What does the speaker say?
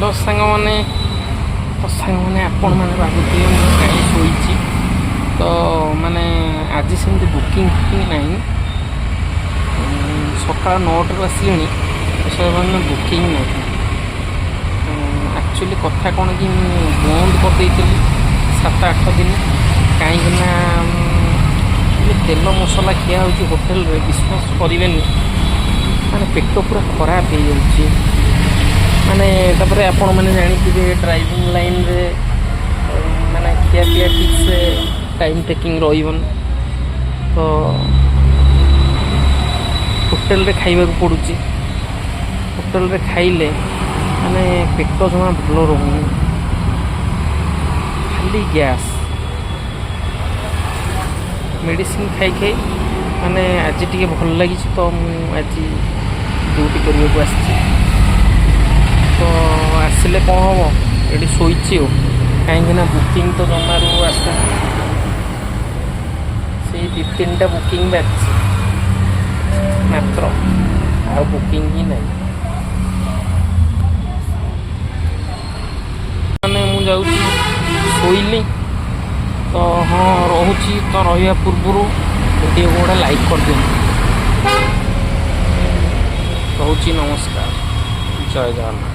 Hello ସାଙ୍ଗମାନେ। ତ ସାଙ୍ଗମାନେ, ଆପଣମାନେ ଭାବୁଥିବେ ମୁଁ କାହିଁ ଶୋଇଛି। ତ ମାନେ ଆଜି ସେମିତି ବୁକିଂ ଫୁକିଂ ନାହିଁ। ସକାଳ 9ଟାରୁ ଆସିଲିଣି, ସେମାନେ ବୁକିଂ ନାହିଁ। ଆକ୍ଚୁଆଲି କଥା କ'ଣ କି, ମୁଁ ବନ୍ଦ କରିଦେଇଥିଲି 7-8 ଦିନ। କାହିଁକିନା ଯୋଉ ତେଲ ମସଲା ଖିଆ ହେଉଛି ହୋଟେଲରେ, ବିଶ୍ୱାସ କରିବେନି, ମାନେ ପେଟ ପୁରା ଖରାପ ହେଇଯାଉଛି। ମାନେ ତାପରେ ଆପଣମାନେ ଜାଣିଥିବେ, ଡ୍ରାଇଭିଂ ଲାଇନ୍ରେ ମାନେ ଖିଆପିଆ ଠିକ୍ସେ ଟାଇମ୍ ଟେକିଂ ରହିବନି, ତ ହୋଟେଲରେ ଖାଇବାକୁ ପଡ଼ୁଛି। ହୋଟେଲରେ ଖାଇଲେ ମାନେ ପେଟ ଜମା ଭଲ ରହୁନି, ଖାଲି ଗ୍ୟାସ୍। ମେଡ଼ିସିନ ଖାଇ ଖାଇ ମାନେ ଆଜି ଟିକେ ଭଲ ଲାଗିଛି, ତ ମୁଁ ଆଜି ଡ୍ୟୁଟି କରିବାକୁ ଆସିଛି। ତ ଆସିଲେ କ'ଣ ହେବ, ଏଠି ଶୋଇଛି ଆଉ। କାହିଁକିନା ବୁକିଂ ତ ଜମାରୁ ଆସୁନି, ସେଇ ଦୁଇ ତିନିଟା ବୁକିଂ ବାଜିଛି ମାତ୍ର, ଆଉ ବୁକିଂ ହିଁ ନାହିଁ। ମାନେ ମୁଁ ଯାଉଛି, ଶୋଇଲି ତ। ହଁ, ରହୁଛି। ତ ରହିବା ପୂର୍ବରୁ ଭିଡ଼ିଓକୁ ଗୋଟେ ଲାଇକ୍ କରିଦିଅନ୍ତୁ। ରହୁଛି, ନମସ୍କାର, ଜୟ ଜଗନ୍ନାଥ।